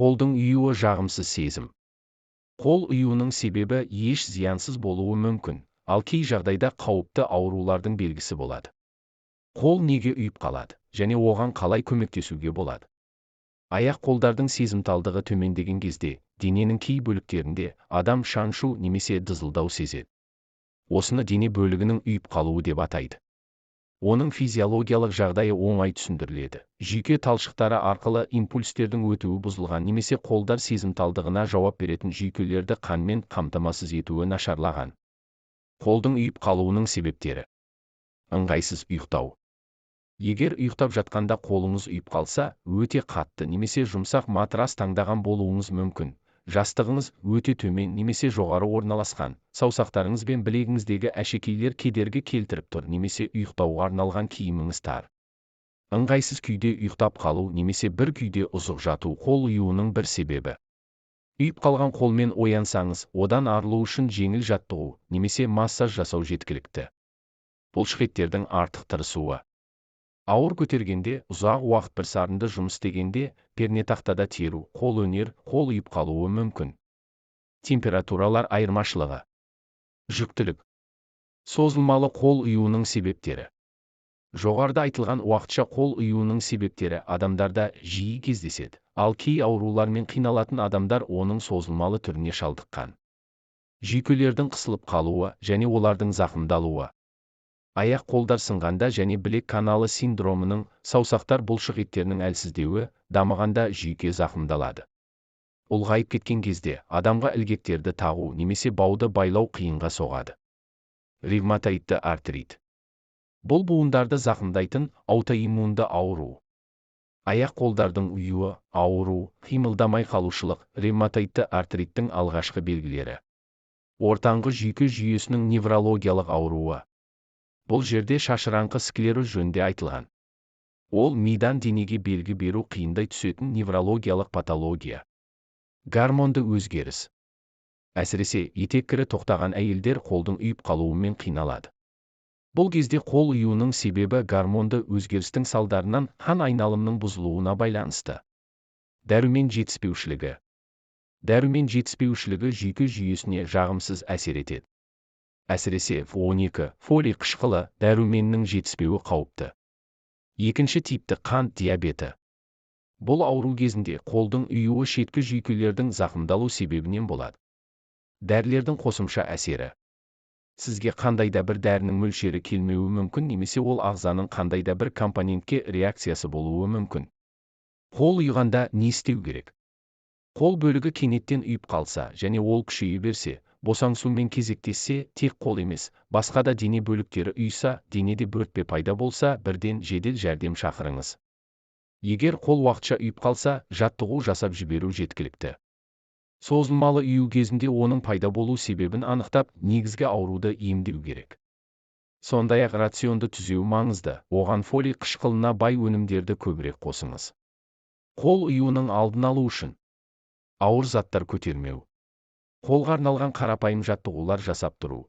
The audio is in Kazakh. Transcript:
Қолдың ұюы – жағымсыз сезім. Қол ұюының себебі еш зиянсыз болуы мүмкін, ал кей жағдайда қауіпті аурулардың белгісі болады. Қол неге ұйып қалады және оған қалай көмектесуге болады? Аяқ қолдардың сезімталдығы төмендеген кезде дененің кей бөліктерінде адам шаншу немесе дызылдау сезеді. Осыны дене бөлігінің ұйып қалуы деп атайды. Оның физиологиялық жағдайы оңай түсіндіріледі: жүйке талшықтары арқылы импульстердің өтуі бұзылған немесе қолдар сезімталдығына жауап беретін жүйкелерді қанмен қамтамасыз етуі нашарлаған. Қолдың ұйып қалуының себептері. Ыңғайсыз ұйықтау. Егер ұйықтап жатқанда қолыңыз ұйып қалса, өте қатты немесе жұмсақ матрас таңдаған болуыңыз мүмкін, жастығыңыз өте төмен немесе жоғары орналасқан, саусақтарыңыз бен білегіңіздегі әшекейлер кедергі келтіріп тұр немесе ұйықтауға арналған киіміңіз тар. Ыңғайсыз күйде ұйықтап қалу немесе бір күйде ұзақ жату – қол ұюының бір себебі. Ұйып қалған қолмен оянсаңыз, одан арылу үшін жеңіл жаттығу немесе массаж жасау жеткілікті. Бұлшықеттердің артық тырысуы. Ауыр көтергенде, ұзақ уақыт бір сарынды жұмыс істегенде, пернетақтада теру, қолөнер, қол ұйып қалуы мүмкін. Температуралар айырмашылығы. Жүктілік. Созылмалы қол ұюының себептері. Жоғарыда айтылған уақытша қол ұюының себептері адамдарда жиі кездеседі, ал кей аурулармен қиналатын адамдар оның созылмалы түріне шалдыққан. Жүйкелердің қысылып қалуы және олардың зақымдалуы. Аяқ қолдар сынғанда және білек каналы синдромының, саусақтар бұлшық еттерінің әлсіздеуі дамығанда жүйке зақымдалады. Ұлғайып кеткен кезде адамға ілгектерді тағу немесе бауды байлау қиынға соғады. Ревматоидты артрит. Бұл буындарды зақымдайтын аутоиммунды ауру. Аяқ қолдардың ұюы, ауыру, қимылдамай қалушылық – ревматоидты артриттің алғашқы белгілері. Ортаңғы жүйке жүйесінің неврологиялық ауруы. Бұл жерде шашыраңқы склероз жөнінде айтылған. Ол мидан денеге белгі беру қиындай түсетін неврологиялық патология. Гормонды өзгеріс. Әсіресе, етеккірі тоқтаған әйелдер қолдың ұйып қалуымен қиналады. Бұл кезде қол ұюының себебі гормонды өзгерістің салдарынан қан айналымының бұзылуына байланысты. Дәрумен жетіспеушілігі. Дәрумен жетіспеушілігі жүйке жүйесіне жағымсыз әсер етеді. Әсіресе В12, фолий қышқылы дәруменнің жетіспеуі қауіпті. Екінші типті қант диабеті. Бұл ауру кезінде қолдың ұюы шеткі жүйкелердің зақымдалу себебінен болады. Дәрілердің қосымша әсері. Сізге қандай да бір дәрінің мөлшері келмеуі мүмкін немесе ол ағзаның қандай да бір компонентке реакциясы болуы мүмкін. Қол ұйығанда не істеу керек? Қол бөлігі кенеттен ұйып қалса және ол күшейе берсе, босаңсумен кезектессе, тек қол емес, басқа да дене бөліктері ұйыса, денеде бөртпе пайда болса, бірден жедел жәрдем шақырыңыз. Егер қол уақытша ұйып қалса, жаттығу жасап жіберу жеткілікті. Созылмалы ұю кезінде оның пайда болу себебін анықтап, негізгі ауруды емдеу керек. Сондай-ақ рационды түзеу маңызды, оған фолий қышқылына бай өнімдерді көбірек қосыңыз. Қол ұюының алдын алу үшін ауыр заттар көтермеу. Қолға арналған қарапайым жаттығулар жасап тұру.